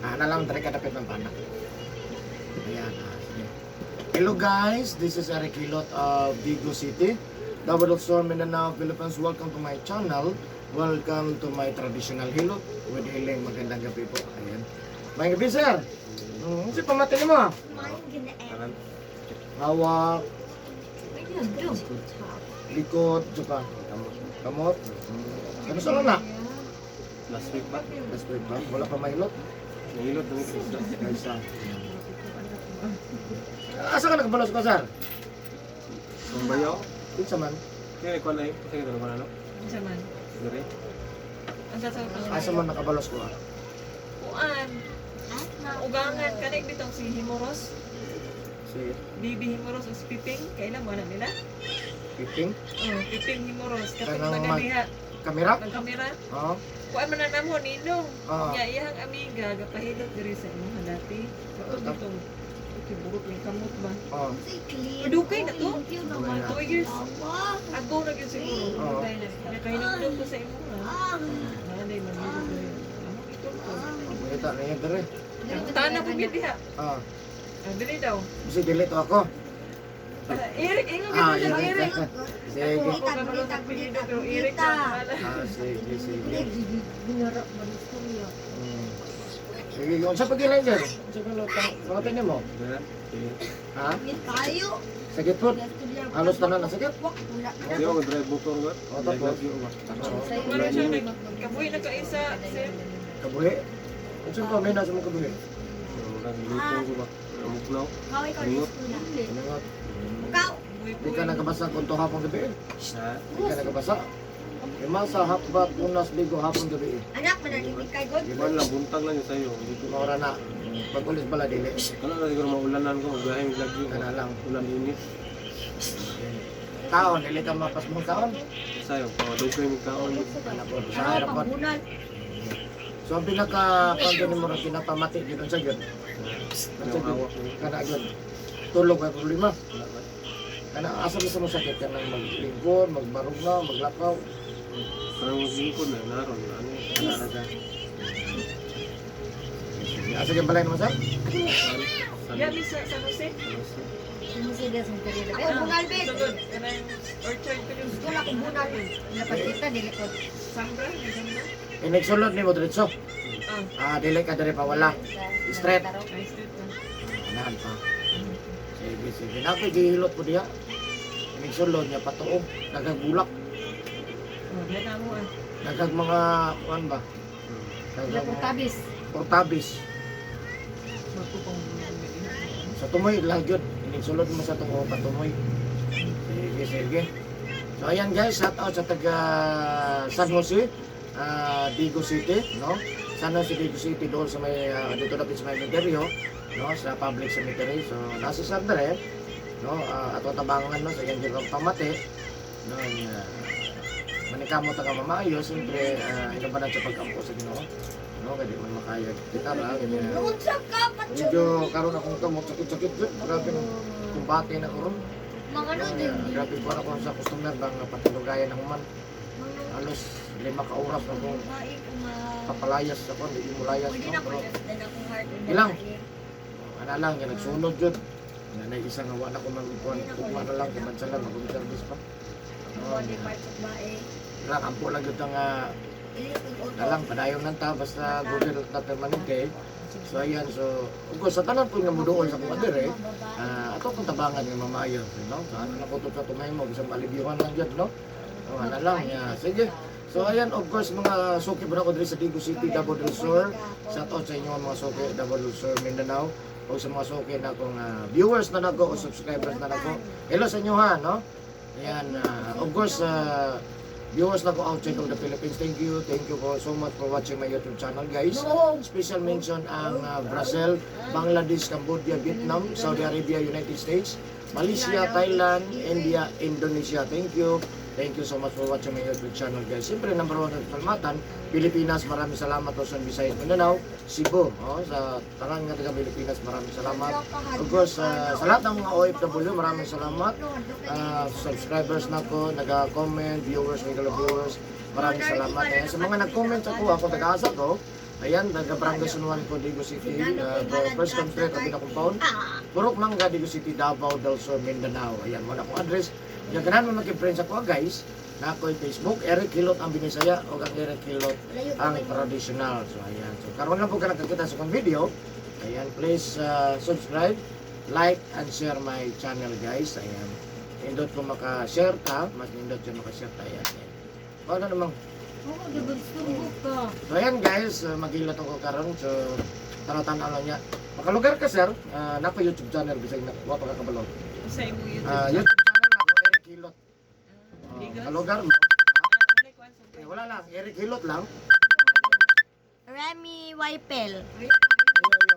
Ah, na lang diri ka dapit ng pana. Ayan, ah, sige. Hello guys, this is Eric Hilot of Digos City, Davao del Sur, Mindanao, Philippines. Welcome to my channel. Welcome to my traditional hilot with healing. Magandang gabi po. Ayan. May gabi, sir. Si pamati mo. Hawak, likod, tsaka kamot. Ano sa lang na? Last week ba? Last week ba? Wala pa mahilot? Nahilot na isa. Kaysa. Asa ka nakabalos ko, sir? Ang bayaw. Kinsa man? Kaya ko na eh. Kasi ito naman ano? Unsa man? Dire. Ang sa Asa man nakabalos ko, ah? Kuan. Ugangan kanay bitong si Himoros, Si Bibi Himoros o si Piping, kailan mo na nila? Piping? Oh, Piping Himoros katong Kanang taga diha, Kamera? nagkamera. Oo. Kuan man na namo ninong. Oo. Nya iyang amiga gapahilot diri sa imong dati. Katong bitong. Okay, burot yung kamot ba? Oo. Dugay na to? 2 years ago na gyud siguro. Oo. Nakahinumdum ko sa imo ha. Nanay man mo diri. Amo itong ko. Pangita na yan dere. Tana po gyud diha. Ah, Ah, dili daw. kasi delete ako. Ah, Eric, ingon Ah, gyud yun. Eric. Sige. Ako kabalo sa apelyido pero Eric sa pangalan. Ah, sige, sige. Sige, unsa pa gilay, sir? Unsa pa lutang? Mga mo? Dire. Sige. Ha? Sakit po. Halos tanan na sakit. Di ako drive motor ba? Oh, tapos? Oo. Wala siya nagkabuhi na kaisa, sir. Kabuhi. Unsa pa may nasa mo kabuhi? Nagluto ko ba? Namugnaw. Inangot. Di ka nakabasa kung to hapon gabi, eh. Ha? Di ka nakabasa. Lima sa hakbat, unas, ligo, hapon gabi, eh. Anak, mananimig kay God. Di ba lang buntag lang yun sa'yo. Hindi ko Maura na. Pag ulis bala dili. Kana na siguro maulanan ko magbiyahe ng lagyo. Kana lang. Ulan init. Taon, dili ka mapasmong taon. Sa'yo, pawadugay mi kaon. Anak ko, sa harapan. So ang pinaka kung ni mo rin pinapamati gyud unsa gyud? Unsa Yung gyud? hawak mo. Kana gyud. Tulog ay problema. Wala ba? Kana asa mo sa mo sakit kanang maglingkod, magbarugnaw, maglakaw. Parang maglingkod na naron ano. Kana na siya. Sige, asa gyud balay naman, sir? San Yami sa San Jose. Ako bunal, babe. Sugod kanang orchard ko yung Wala akong bunal. Sambra, may Sambra. Inigsulod nimo diretso. Ah, Ah, dili ka diri pa wala. Straight. Ay street na. Anahan pa. Sige, sige. Nakoy gihilot ko diha. Inigsulod niya patuo, nagagulak, Oh, diyan na mo ah. nagag mga kuan ba? Nagag portabis. Portabis. Magpupong Sa tumoy lang yun. Inisulod mo sa tungo patumoy. Sige, sige. So ayan guys, shout out sa taga San Jose, ah, Digos City, no? San Jose, Digos City doon sa may dito dapit sa may cementerio, no? Sa public cemetery. So nasa San Dre, no? Ato tabangan no sa iyang gibang pamati, no? Manikamot ang mamaayo, siyempre inabanan sa pagkampo sa Ginoo. No, kaya di man makaya kita ra ganyan. Unsa ka, patso. Medyo karon akong kamot sakit-sakit jud. Grabe ng kumbate na karon. Mga ano din. Grabe po ako sa customer bang patilugayan ng human. Halos 5 ka oras na akong papalayas ako, hindi mo layas. Pwede No? na ko Pero na akong heart. Ilang? Ana lang, yan nagsunod jud. Nanay isa nga wa na ko magkuhan, kukuha na lang, kay lang, mag-service pa. Body parts of bae. Lang, ampo lang jud ang na lang, padayon lang ta, basta Google na permanente. So ayan, so, of course, sa tanan po nga muduol sa kumadir eh, ato kong tabangan ng mamayo, no? So, ano na ko to sa tumay mo, bisang malibyuhan lang dyan, no? So, ano lang, yeah. Sige. So, ayan, of course, mga suki ba ako diri sa Digos City, Davao del Sur. Shout out sa inyo mga suki, Davao del Sur, Mindanao. O sa mga suki na akong viewers na nako o subscribers na nako. Hello sa inyo ha, no? Ayan, of course, viewers na ko outside of the Philippines, thank you. Thank you for so much for watching my YouTube channel, guys. Special mention ang Brazil, Bangladesh, Cambodia, Vietnam, Saudi Arabia, United States, Malaysia, Thailand, India, Indonesia. Thank you. Thank you so much for watching my YouTube channel, guys. Siyempre, number one ang Kalmatan, Pilipinas, maraming salamat. Luzon, Visayas, Mindanao, Cebu. Oh, sa tanan nga taga Pilipinas, maraming salamat. Of course, sa lahat ng mga OFW, maraming salamat. Subscribers na ko, nag-comment, viewers, regular viewers, maraming salamat. Eh, sa mga nag-comment sa ko, ako taga-asa ko, Ayan, taga Barangay San Juan ko, Digos City, First Street, Abina Compound. Purok Mangga, Digos City, Davao del Sur, Mindanao. Ayan, wala akong address. Yan, ganahan mo magki-friends ako, guys. Na ako'y Facebook, Eric Hilot ang Binisaya o ang Eric Hilot Layo ang pa kayo. traditional. So, ayan. So, karon lang po ka nakakita sa kong video. Ayan, please subscribe, like, and share my channel, guys. Ayan. Nindot ko maka-share ta, mas nindot yung maka-share ta. Ayan. Ayan. Paano namang. Oo, double sumbok ka. So, ayan, guys. Maghilot ako karon. So, tanaw-tanaw lang niya. Makalugar ka, sir. Nako YouTube channel. Bisag na, wa pa kakabalo. Sa imong YouTube. YouTube channel nako, Eric Hilot. Bigas? Kalugar mo. Ah, wala kuan sa Eh, wala lang. Eric Hilot lang. Remy Waipel. Ayo, ayo.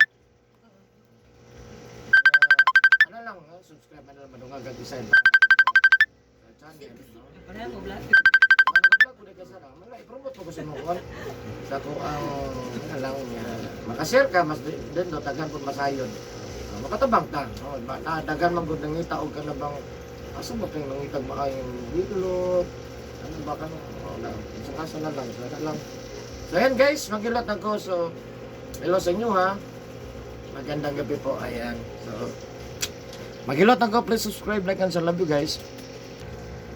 Ano lang, subscribe na lang madungag ang design pa. Sa channel, no? Wala mo vlog. Manag-vlog ko ka sara. Mala, i-promote mo ko sa mga kuwan. Sa ko ang, ano lang, makashare ka, mas din do, daghan po masayon. Makatabang ta. No? Daghan man gud nangita og kana bang asa ba kay nangitag maayong hilot? Ano ba ka no? Oh, na, isang asa na lang, sana lang. So ayan guys, maghilot ako. So hello sa inyo ha. Magandang gabi po. Ayan. So maghilot ako, please subscribe, like and share. Love you guys.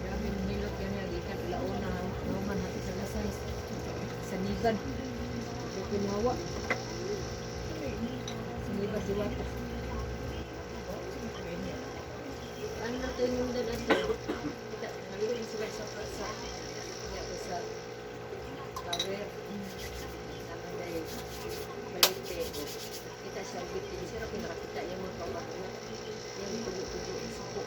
Grabe ng hilot yan nga, gikan ilauna, naman natin sa lasay, sa nibad. Kinawa. Sa nibad diwata. Ano na ito yung dalan ko? Nalulong sila sa sa sa tower. Naman dahil balite ko. Kita siya, bitin siya, pinakakita niya mga kawawa. Yung tubo-tubo, suko.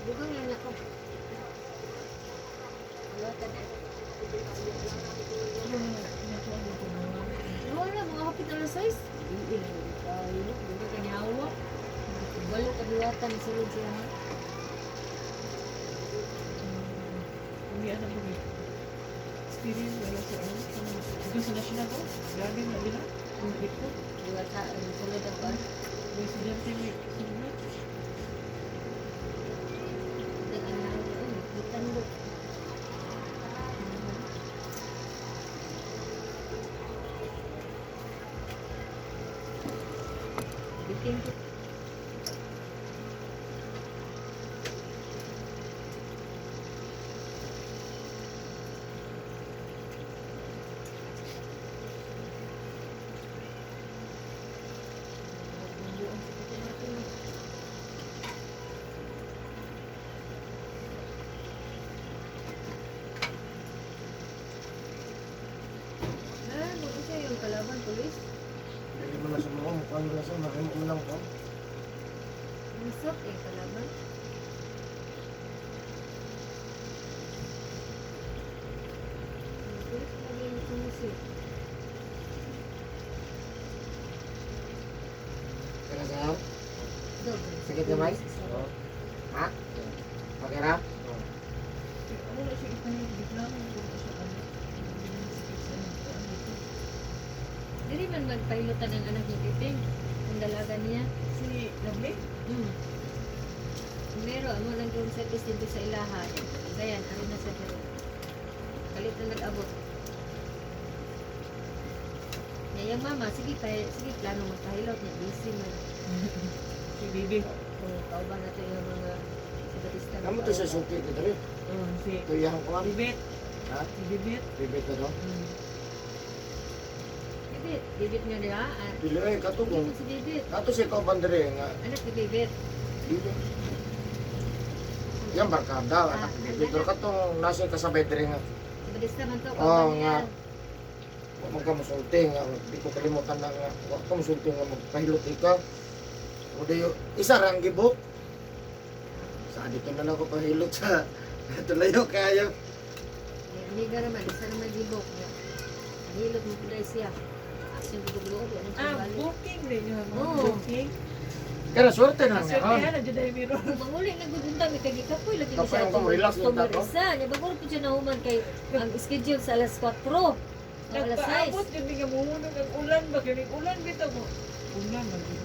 Bukan lang ako. Wala na. Wala, mga hapit na size. Hindi lang kayo. Hindi ka niyawa. Walo ka diwatan sulod siya ha. Hindi ano ko eh. Experience wala sa ano. Dito sa national ko. Grabe na nila. Ang ko. Diwata, ang sulod ang kuan. May estudyante may sunod. Gitan mo. Bitin ko. Ah, mag-isa yung kalaban, pulis. Dili mo na sa mga mukha mo na sa mga mo lang ko. Nasok eh, kalaban. Pulis lagi yung sumusip. Kaya sa Dog. Sakit gamay? Oo. Ha? Okay ra? Ako na siya ipahilot. Bigla mo ko siya ano. Sakit sa ano. Ano ito. Dili man magpahilutan ang anak ni Piping. Ang dalaga niya. Si Lovely? Primero, amo lang yung service dito sa ilaha. Dayan, ari na sa pero. Kalit na nag-abot. Niya yung mama, sige, pa, sige plano magpahilot niya. Busy man. Si Bibi. Kung kauban na ito yung mga si Batista. Kamu to sa suki dito rin. Oh, si Ito yung kuan. Bibit. Ha? Si Bibit. Bibit na to. Bibit, bibit nga niya. Ah, Dili ay kato kung bibit si Bibit. kato si kauban diri nga Anak ni Bibit. dili. Yan barkada anak bibit pero katong nasa kasabay diri nga. Si Batista man to, Oo, kauban niya. nga. Wa man ka musulti nga di ko kalimutan na nga wa ka musulti nga magpahilot ka. O dayo isa ra ang gibok. Sa dito na lang ako pahilot sa tulayo kayo. May amiga naman, isa naman gibok. Ang hilot mo kulay siya. Action ko gugluo, ano siya Ah, balik. booking din yun. Oo. Booking. Kaya swerte na niya. Kaswerte na, dyan ay meron. Manguli na gud unta mi kay gikapoy lagi mi Kapoy siya ang atong relax customer unta, no? isa. Nya bagol pud siya nahuman kay ang schedule sa alas 4. O alas 6. Nagpaabot yun nga muhunong ang ulan ba? Kaya ulan bitaw mo. Ulan man gud.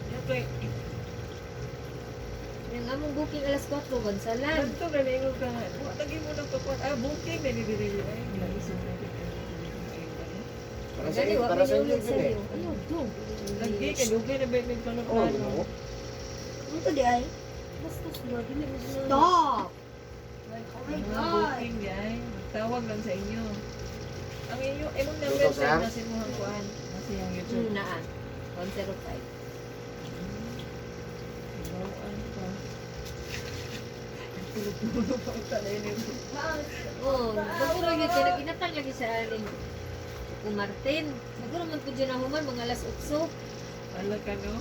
Ya play. Yang among booking alas 4 Gonsalan. Kanto na ningon ka nga. Wa lagi mo nagpakuan. Ah, booking na ni diri ay naisip na diri. Para sa Gani wa para sa may inyo ulit sa yun eh. iyo. Ayaw do. Lagi kay dugay na ba may plano Oo, plano. ginoo. Ano to di ay? Bastos ba dili mo sila. Stop! Oh my Mga God! booking di ay magtawag lang sa inyo. Ang inyo imong number Dito, sa sir? nasa imong kuan, nasa iyang YouTube. Naa. 105. Bawaan pa. Tulog-tulog pa ang tanay nito. Oh, bago lang yun, kaya nag-inatang lagi sa aling Ku Martin. Siguro man po dyan na human, mga alas 8. Ala ka no?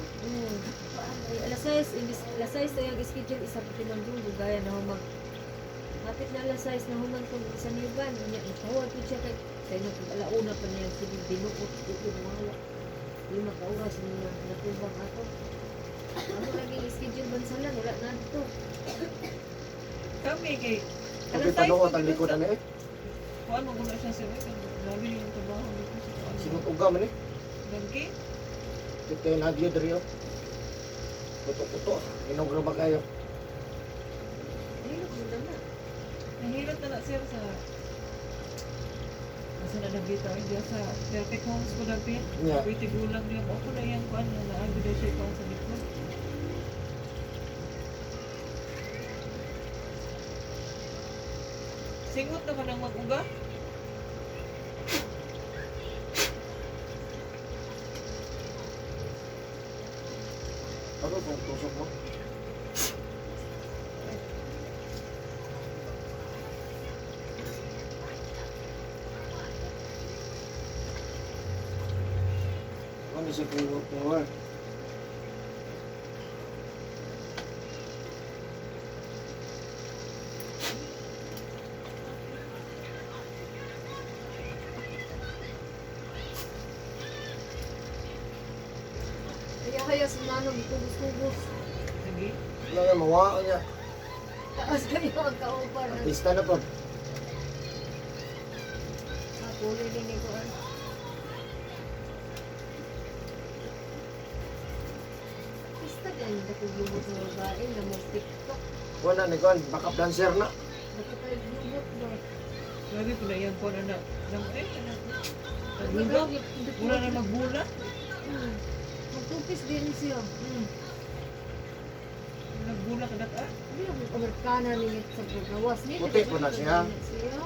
Ay, alas 6, imbis, alas 6 na yung schedule, isa pa tinandong, gaya na humag. Hapit na alas 6 na human kung sa Niban. Unya, itawag po siya kay, kay nung alauna pa niya, sige, binuot, ito, wala. 5 ka oras niya, natubang ato. Ano lagi yung schedule bansalan, wala na dito. Kami kay Kasi panuot ang likod ano eh. Kuan mo guna siya sir. Grabe yung trabaho dito sa kuan. Sinot-uga man eh. Lagi. Kita yung nagyo diri oh. Kuto-kuto. Inog ra ba kayo? Ay, na na. Nahilot na na sir sa Asa na nabita ay diya sa Perfect Homes ko dapit. Nya. Uy, tigulang niya. Ako na iyang kuan na naagi daw siya kuan sa likod. Singot na ka nang mag-uga? Ako kung tusok mo. Ano sa power power? Kaya kaya sa nanong, tubos-tubos. Sige. Wala nga mawaan niya. Taas kayo ang kauban. Artista na po. Ah, kulay din ito. Ah. Basta ganyan na paglubot ng babae na mo TikTok. Wala ni Kwan, backup dancer na. Nakapag-lubot ba? Grabe po na iyang kuan anak. Nang eh, anak. Nagbula. Wala na magbula. Magtupis din siya. Nagbula ka ah. Hindi ako Amerikana niya sa paggawas niya. Puti po na siya. Siya.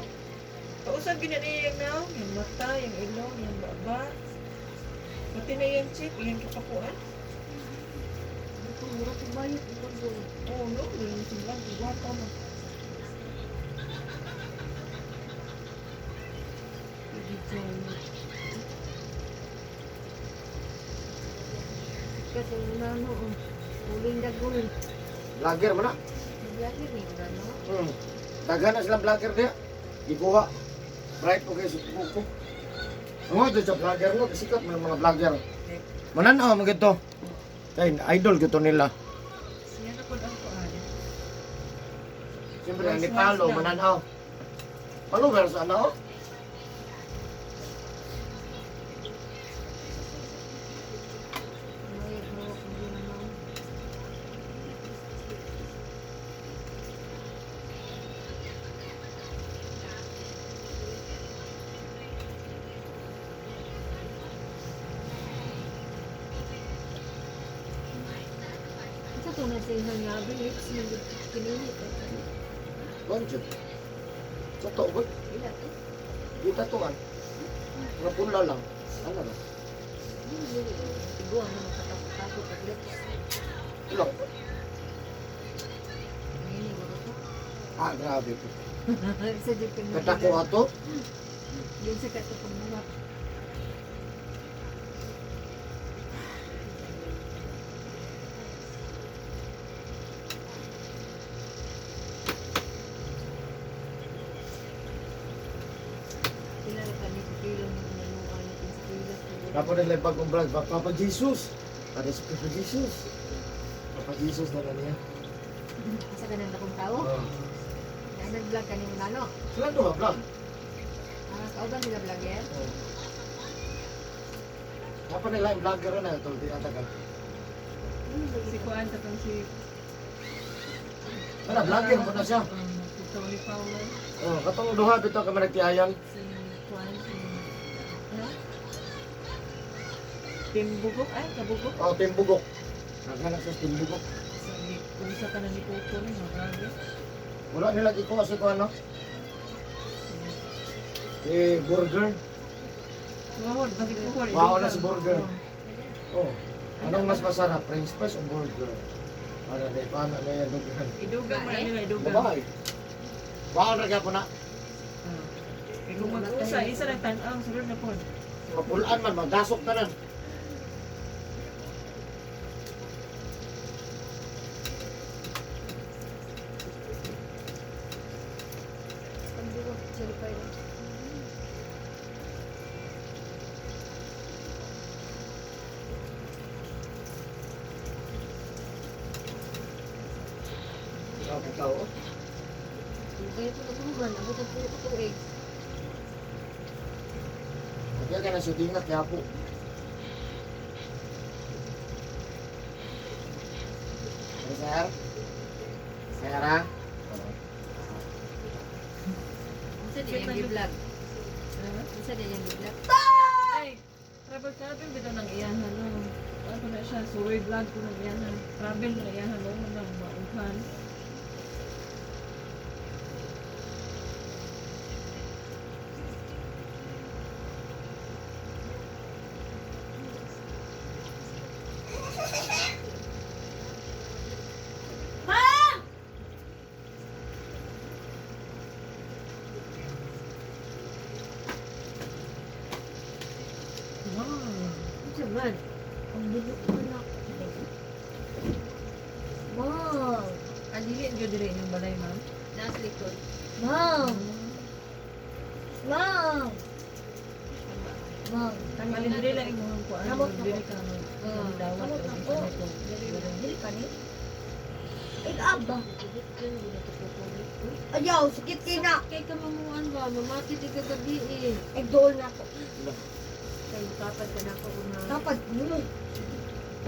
Pausap gina niya yung naong, yung mata, yung ilong, yung baba. Pati na yung chip, yung kapakuan. Ito, mura ko bayot. Ito, Oo, no, yung sobrang gwapa mo. Kasi nano, oh. Uling dagol. Vlogger mo na. Naglagi ni ano? Daghan na silang vlogger diya. Gikuha. Bright po kayo sa kuko. Ang mga sa vlogger no, sikat mo ng mga vlogger. Mananaw mo gito. Kay idol gito nila. Siya na po ang kuan. Siyempre ang ni Palo mananaw. Follower sa ano? May hawak din naman. Sa to na siya nga lips na kininit. Bonjo. Totoo ba? Ila to. Kita to an. Mga pula lang. Ano ba? Tigo ang mga katakot at lips. Ilang. Ngayon ko to. Ah, grabe po. Sa di pa Katako ato. Yung sa katako mga. Sila ka ni Pilo ng manuan natin sa kilos. Kapo nila yung bagong vlog. Papa Jesus. Para sa Papa Jesus. Papa Jesus na na niya. Asa ka nang dakong tao? Oh. Na nag-vlog ka ni Nano. Sila duha vlog. Ah, kauban sila vlogger? Oh. Kapo nila yung vlogger na ito. Di atagal. Si kuan sa tong si Wala, vlogger po na siya. Ito ni Paolo. Oh, katong duha bitaw ka man nagtiayan. Si Juan, si... Ha? Timbugok? Ay, kabugok. Oh, Timbugok. Naghanap sa Timbugok. Sabi, kung isa ka na ni Coco ni, grabe. Wala nila ikuha si kuno. Si Burger. Wow, bakit ko ko? Wow na si burger. Oh. Anong mas masarap, french fries o burger? Ano na, paano na yan, dugan? Idugang mo na nila, idugang. Babae. Baon ra gyapon na. Ah. Eh, kung mag-usa, isa na tanaw, sunod na po. Mapulaan man, magasok tanan. Pagbuwag, certified. Grabe tao. Oh. Kaya ito natulugan, abot ang puro tuig. Kaya ka na shooting na kaya po. Ano, sir? Sir, ha? Unsa din yung vlog? Unsa din yung vlog? Ay, travel travel bitaw ng iyahan no. Ano na siya, suroy vlog ko ng iyahan. Travel ng iyahan no, nang maunghan. Wow. Unsa man? Ang bulok ko na. Ma'am! Alili gyud diri inyong balay, ma'am. Nasa likod. Ma'am! Ma'am! Ma'am! Alin diri lang imong kuan. Kamot na Diri ka mag dawat Kamot og na isa ko. nito. Dili ka ni? Ikaw ba? Ayaw, sakit kay na. Kay kamamuan ba? Mamati di kagabi eh. Ay, dool na ako. Kay kapad ka na ako una. Kapag mo.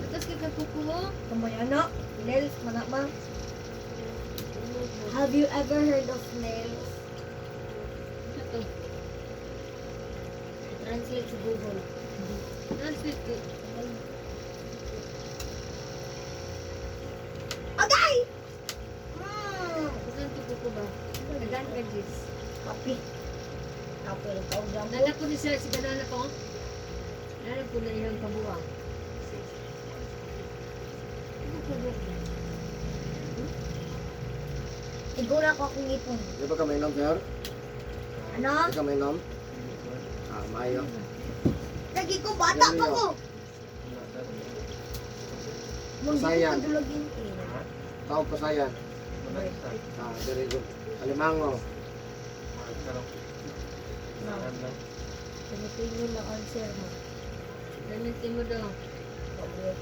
Atas kay kakukuha. Kamay anak. Nails, mana ma. Have you ever heard of nails? Ito. Translate sa Google. Translate ko. Agay! Mm. Saan to kuko ba? Dagan ka Jis. Kapi. Kapi lang kaugam. Nala ko ni sir, si ganana ko. Nala ko na iyang kabuang. Ano ko ba? Igura ko akong ipon. Di ba ka mainom, sir? Ano? Di ka mainom? Ah, mayo. Lagi ko, bata pa ko. Wala, sir. Mong di ko Sayang. padulagin eh. Tawag pasayan. Wala isa. Ah, very good. Alimango. Wala, sir. Kailangan lang. Tumitingin na answer mo. Gamitin mo daw. Kabalo.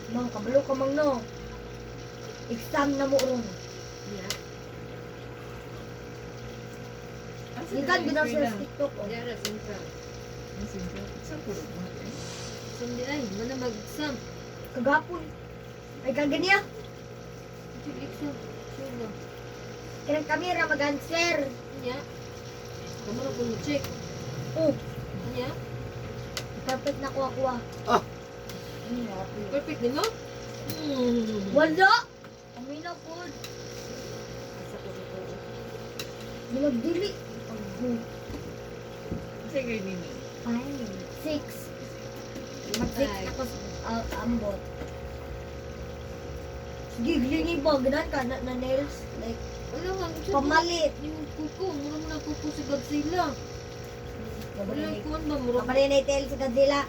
Mang, kabalo ka mang no. Exam na mo ron. Yeah. Asa Gikan diri ginaw ang sa eskwela? TikTok. Oh. Yara, sentral. Ang sentral. Sa puro mo. Sundi ay, mana mag-exam. Kagapon. Ay, kaganiya. Exam. Sure ba? Kanang kamera mag-answer. Nya. Kamu na kung check. Oh, Nya. perfect na kuha kuha. Ah. Hmm, happy. Perfect din mo? Hmm. Wala! Kami na po. Asa ko ko. Binagdili. Pag Sa grade nini. Five. Six. Mag-six ako sa ambot. Sige, glingi ba? Ganan ka na nails? Like, Wala nga. unsa to? pamalit. Yung kuko, mura mo na kuko si Godzilla. Wala kuan ba mura? Pamalit na itel sa Godzilla.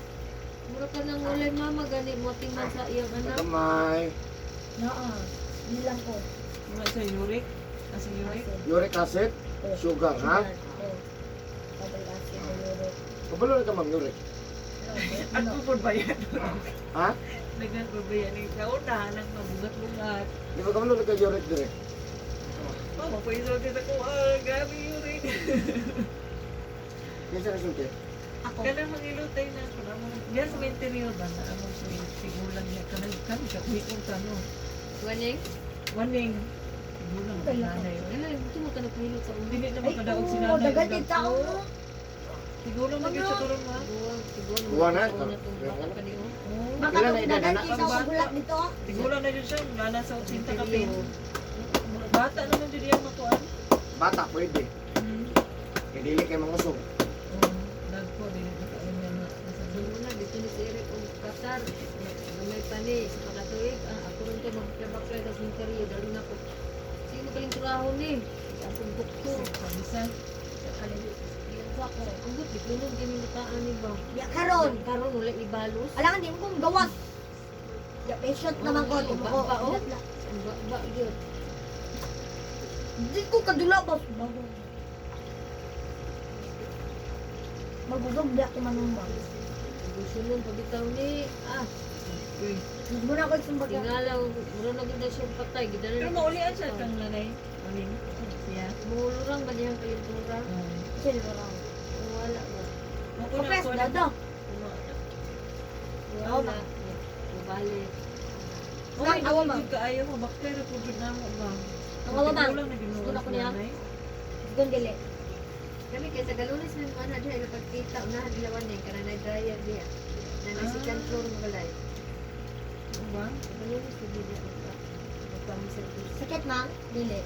Mura ka nang walay mama gani mo tingnan sa iyang anak. Kamay. Naa. Hindi lang ko. Mga sa uric. Asa uric? Uric acid, Oh. sugar, ha? Oh. Double acid na uric. Kabalo na ka mag-uric. Ako po ba yan? Ha? Nagnan po ba yan? Ikaw na, nang mabugat-bugat. Di ba kabalo na ka uric dire? Mama po yung sulti sa kuha. Grabe uric. Kinsa na sulti? Ako. Kanang mangilutay na ako. Diyan sa may interior ba na among sigulang niya. Kanang kami siya. Kuhikong tanong. Waning? Waning. Tigulang na nanay. Ay, ito mo ka nagpahilot sa una. Dili na Ay, makadaog si oo, nanay. dagan din tao no. Tigulang na gyud siya karon ma. Buwang, tiguang. Buwang na, Una tong bata pa ni oh. Oo. Baka Ilan na kung edad, dagan anak? din tao gulat dito. Ah. Tigulang na jud siya, wala sa 80 ka pin. Bata naman jud iyang makuan. Bata pwede. Kay dili kay mangusog. Oo, dagko dili na kaayo niya na. Nasa Una, dito ni si Eric og Qatar. Gamay pa ni sa pakatuig. Ah, ako rin kay magbaklay sa cemetery. Dalo na ko. Sino kaling traho ni? Sa akong doktor. Bisa. Sa kaling ko. Ang gut, di ko nung ginimutaan ni ba? Ya karon. Karon wala ibalos. Alangan di mo kong gawas. Ya patient naman ko di mo ko. Ba, oh. Ang ba, ba, yun. Di ko kadula ba. Magugog di ako manumbang. Gusto nun, pabitaw ni. Ah, Uy. Muna ko sumbaga. tingalaw. Mura na gud na siyang patay. Gidala Pero maulian siya kang nanay. Uling. Siya. Mulurang ba niyang kalintura? Oo. Silver ako. Wala ba? Mako na Kapes ako na do. Wala. Mabali. Okay, Ang awa, dili ma'am. jud kaayo mo bakter po jud namo ba. Ang awa, ma'am. Tigulang na gyud Gusto na ko niya. nanay. Gundili. Kami kay sa Galunes may mga na diya ila pagkita unahan ilawan ni kanang na dryer diya. Na na second floor mo balay. Oo ba? Sa Galunes di diya magpa magpa-service. Sakit ma'am? Dili.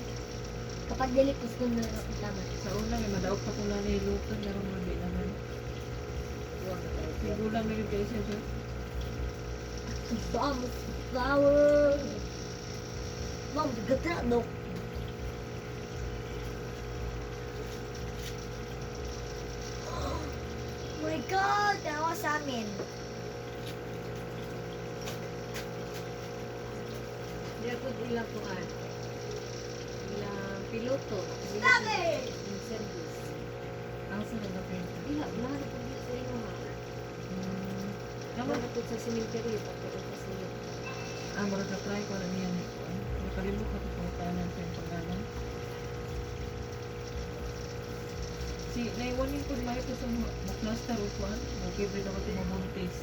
Kapag dili, gusto na lang ako tama. Sa una may madaog pa kung nanay luto meron mo di naman. Tigulang na gyud kayo siya jud. Bomb flower. Ma'am, bigat na, no? Oh my God! Tawa sa amin. Diya pud ilang kuan. Ilang piloto. Stop it! Yung service. Ang sa nagapin. Diha unahan na pud diya sa imo ha. Naman Naman na pud sa cemetery pagtuon pa sila. ah, mura ka try ko na niya ni kuan. Nakalimot na ko pangutanan sa iyong pangalan. Si naiwanin ko may ito sa mo cluster o kuan, mo favorite ako tumabuntis.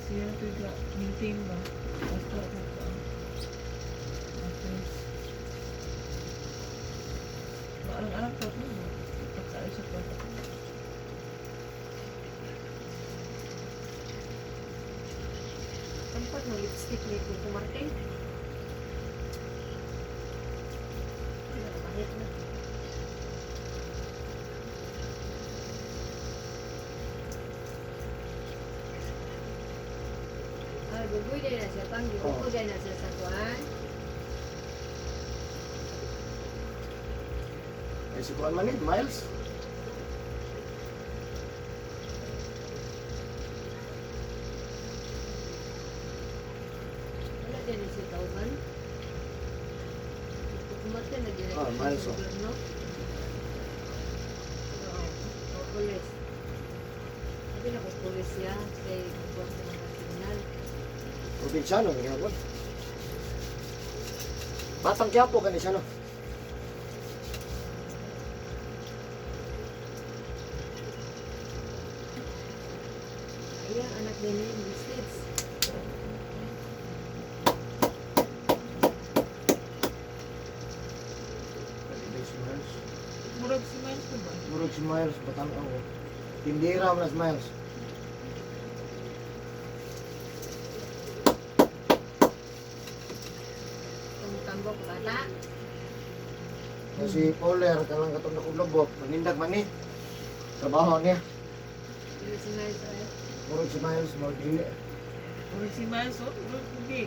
Siya to ga maintain ba? Basta ako kuan. Okay. Maarang-arang pa ko mo. Pagkaay sa kuan. Tampat no lipstick ni Coco Martin. Wala na bahit na. Ah, gugoy din na siya pang gugoy din na siya sa kuan. Ay si kuan man ni Miles. Wala din na siya tauban. Coco Martin na din. Ah, Miles, oh. No? Oo, oh, pulis. Sabi na ko pulis siya kay kuan sa mga signal. Probinsyano gihapon. Batang Quiapo kani siya no. Ayan, anak din ni States. Kani si Miles. Murag si Miles ko ba? Murag si Miles batang ako. Tindira man na si Miles. Tumutambok bata. Kaya si Pauler kanang katong nakuglobot, manindag man ni. Trabaho niya. Hindi si Miles ay. Murag si Miles murag dili. Murag si Miles oh, murag hindi.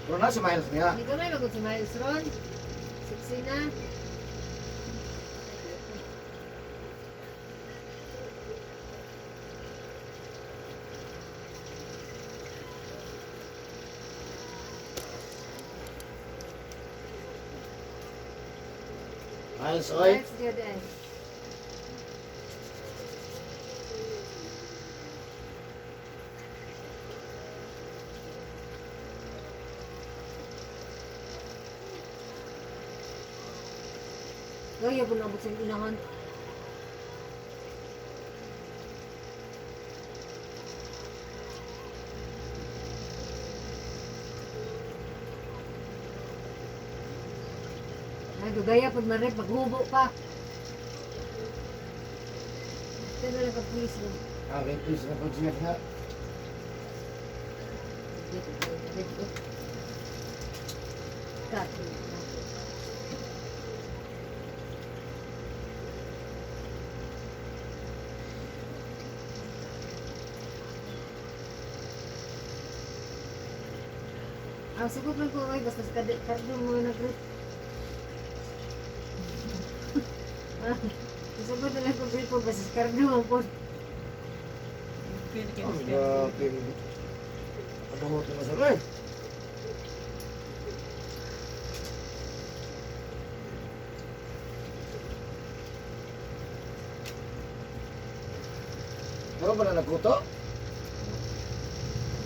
Pero na si Miles niya. Hindi ko may magod si Miles ron. Sexy na. Miles oy. Miles jud eh. Gaya po naabot sa inahan. Dugaya pud man rep maghubo pa. Pero lang ka pulis mo. Ah, wait, please na po siya nga. Cut. Ang sagot lang ko ay basta sa kardo mo nag. Ang sagot na lang ko gripo basta sa kardo mo po. Pwede kayo Oh, spend. grabe. Pabuhot naman sa eh. Meron ba na nagkuto?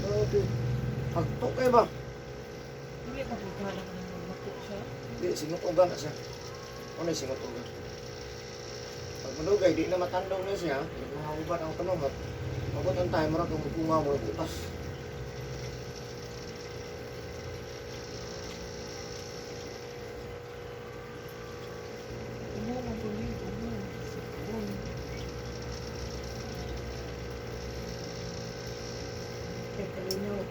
Grabe. Pagtok kayo ba? Hindi pa po pala ng magmako siya. Di, singot-uga na siya. Ano yung singot-uga? Pag manugay, di na matandong na siya. Hindi ko makauban ang tanong at mabot ang tayo, murag kang mukunga, murag utas. Umo, magulig, umo. Umo. Kay Kalinaw.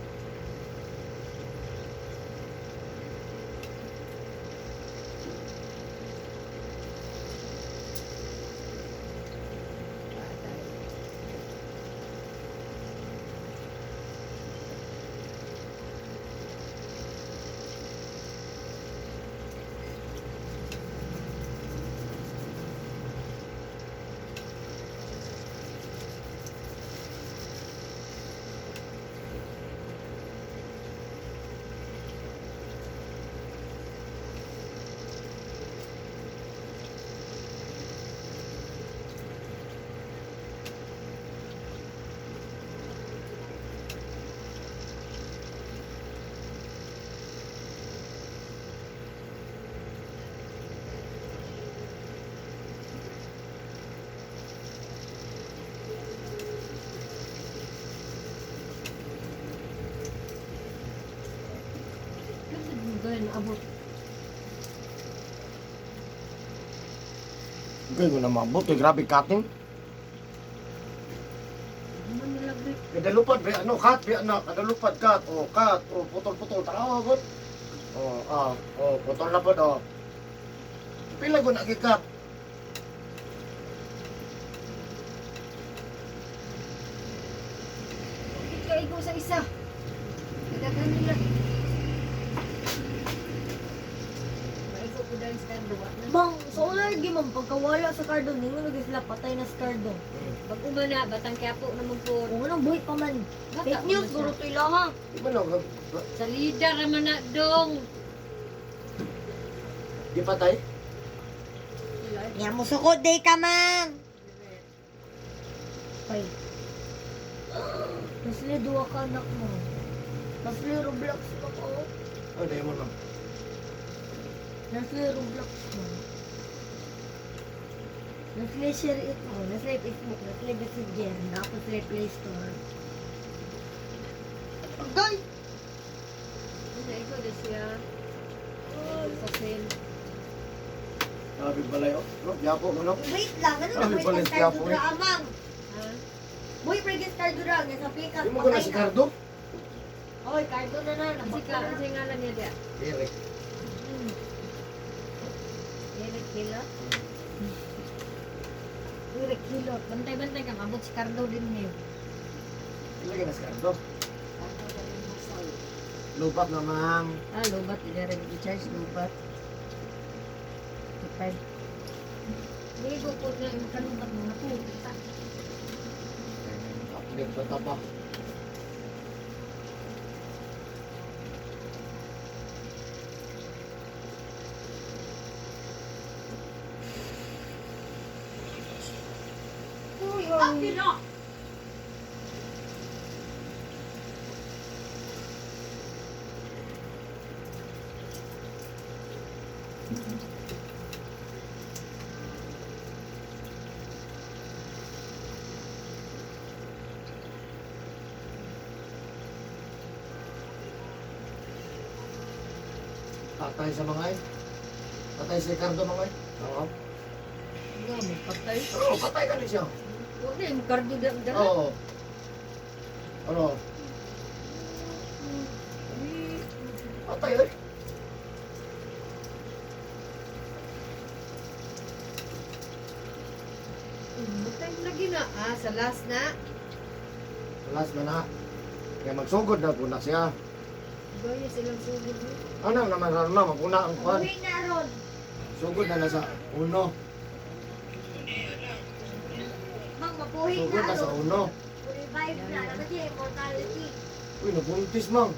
Kasi mo abot. Okay, ko na maabot. Eh, grabe cutting. Ano nila grip? Kadalupad, be, ano, cut, be, ano, kadalupad, cut, oh, cut, oh, putol-putol, tarawa, god. Oh, ah, oh, putol na pod, oh. Pila ko na cut. Bakit ka ikaw sa isa? Kagatan nila. Maigo ko dahil sa kardo. Wa na. Bang, sa una lagi man, pagkawala sa Cardo, ningon lagi sila patay na sa Cardo. Pag umana, batang kyapo naman po. Kung anong buhay pa man. Bata Fake news, man siya. guro to ilaha. Di ba no, Sa leader naman na dong. di patay? Nga mo sukod, day ka man! Ay. Nasli, duwa ka anak mo. Nasli, Roblox pa ko. Oh, dahil mo lang. Nasli, Roblox mo. Nasli, share it mo. Nasli, Facebook. Nasli, Messenger. Nasli, Play Store. Agay! Ano, ikaw na siya. Sa sale. Grabe balay, oh. No, yapo mo, no? Wait lang, ano na Grabe buhay pala ka yung Cardo tiyapo eh. ra, amang? Ha? Buhay pa rin Cardo ra, nga sa pikas, Di mo ko na patay si na. Cardo? Oy, Cardo na na, Kasi nabaka ka, na. kasi ngalan niya diya. Eric. Eric Hila. Eric Hilot. Bantay-bantay ka, mabot si Cardo din niyo. Ilagay na si Cardo. Lupat na, ma'am. Ah, lubat. Hindi rin i-charge, lubat. 5. Hindi ko po na yung kalubat mo na po. Update pa tapa. Patay sa mga eh. Patay si Ricardo mga. Oo. Nga mo, patay. Oo, patay ka ni siya. Wala yung kardo dala. Oo. Ano? Patay eh. Matay lagi na. Ah, sa last na. Last na na. Kaya magsugod na po na siya. Gaya silang sugod mo. Ano naman ron ma, maguna ang kwan. Uwi na ron. Sugod na na sa uno. Mang, mabuhi Sugod na na sa ron. uno. Revive na. Dapat siya immortality. Uy, nabuntis mang.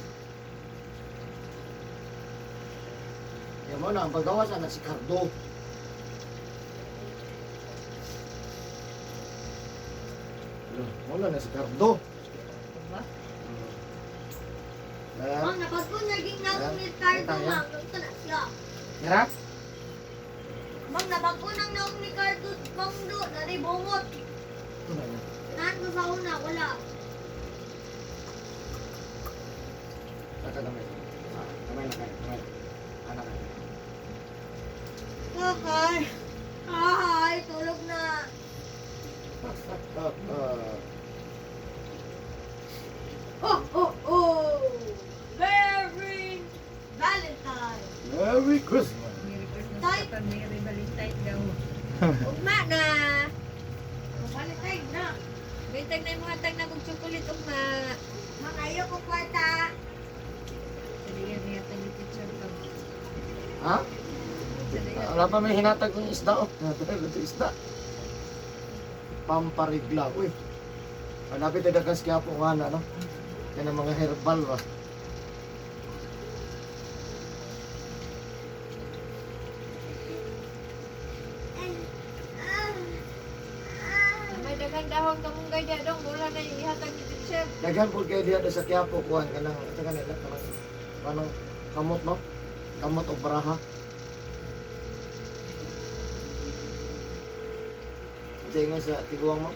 Kaya mo na, ang paggawas na si Cardo. Ano, wala na si Cardo. Diba? Ah, Mang, napagpo naging naong ni Cardo, mang. Ito na siya. Tara? Mang, napagpo nang naong ni Cardo, mang do, naribungot. Naan ko sa una, wala. Taka gamay. Ah, gamay na kayo, gamay. Anak kayo. Okay. Ay, tulog na. Ah, Oh, oh, oh. Merry Valentine. Merry Christmas. Merry Christmas Tay. pa, Merry Valentine daw. Ugma na. Valentine na. Bintag na yung mga tag na kong chocolate, ugma. Mang, ayaw ko kwarta. Dali yan, yata yung picture ko. Ha? Wala pa may hinatag ng isda. Oh. Hinatag ng isda. Pamparigla. Uy. Malapit tayo dagas kaya po nga na, no? Yan ang mga herbal ba? May daghang dahon kamunggay diya dong, wala na yung ihatag ni teacher. Daghan po kayo diya sa Quiapo kuan kanang ito kanila kanang kanang kamot no? Kamot o baraha. Ito nga sa tiguang mo.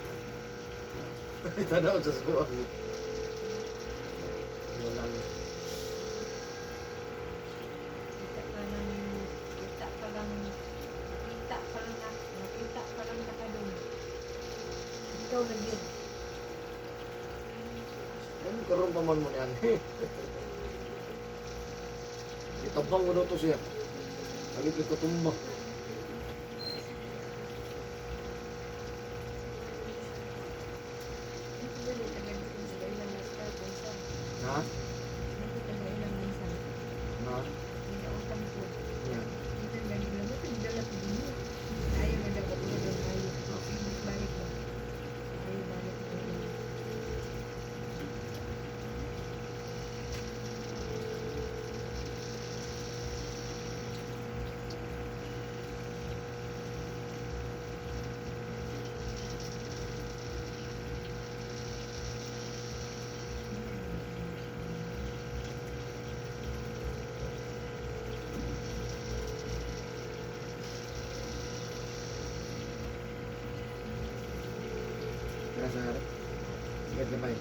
Ito daw sa tiguang mo. Wala na. Kita pa lang, kita pa lang, kita pa lang na, nakita pa lang na ka dong. Ikaw na yun. Ano karon pa man mo niyan? Itabang mo daw to siya. Halit ko tumba. Ha? Ha? Yeah. Tara sa harap. Sige, gamay.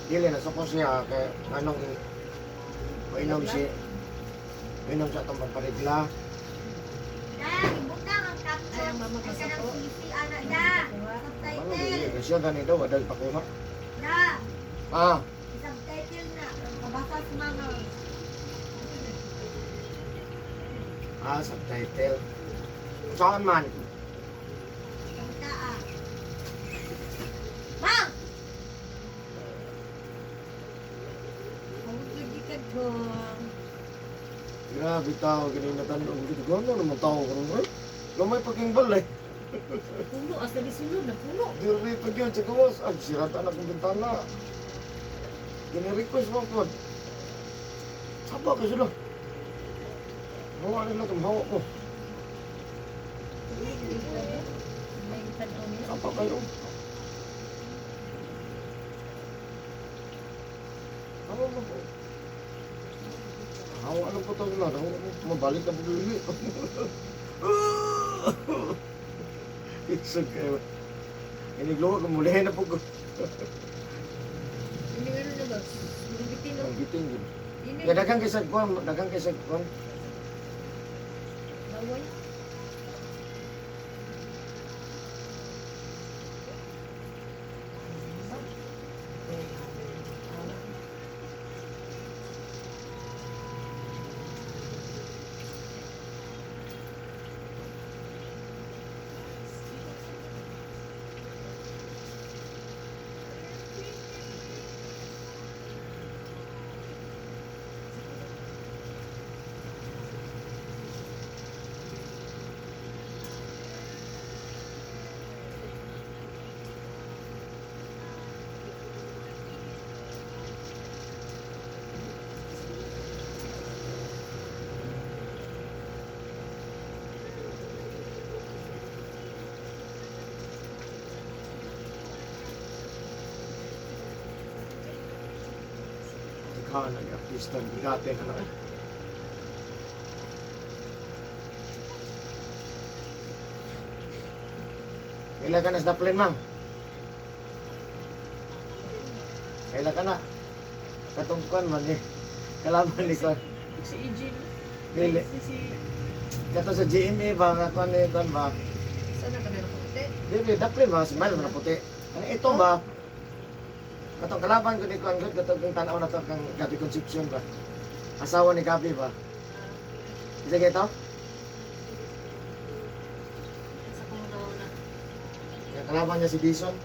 Dili na suko siya kay anong mainom si mainom sa atong pamparigla. Da, ibutang ang caption. Ay, ang mama Ay, kanang kasako. CC, ana, da. Ano Subtitle. dili siya gani daw adal pakuha. Da, Ah, subtitle na. Kabasa sa mama. ah subtitle. Saan man? Kita ah. Mang! Ang gid ka to. Grabe tao gani na tan-og gid gano naman tao karon eh. Gamay pa king balay. Puno asa di sulod na puno. Dire pa gyud sa gawas. Ay sirata na kong bintana. Gani request mo pod. Saba ka sila. Hawa nila itong hawa ko. May tanaw niya. Saba kayo. Hawa mo po. Hawa lang po ito sila. Hawa mo. Mabalik na po dili. Isog kayo. Inigluwa ko muli na po ko. Hindi meron na ba? Mga bitin no. Ang bitin yun. Ini. Ya daghang kay sa kuan, daghang kay sa kuan. Laway. Daghan ang artista bigate na na. Kaila ka na sa daplin, ma'am? Kaila ka na? Katong kuan man eh. Kalaban ni kuan. Si EJ no? Dili. Si Kato sa GMA ba nga kuan ni kuan ba? Sana ka na puti. Dili daplin ba smile man na puti. Ano ito ba? Katong kalaban ko ni kuan gud katong kang tan-aw na to kang Gabi Concepcion ba? Asawa ni Gabi ba? Isa ito? Sa kong na. Yung kalaban niya si Dison.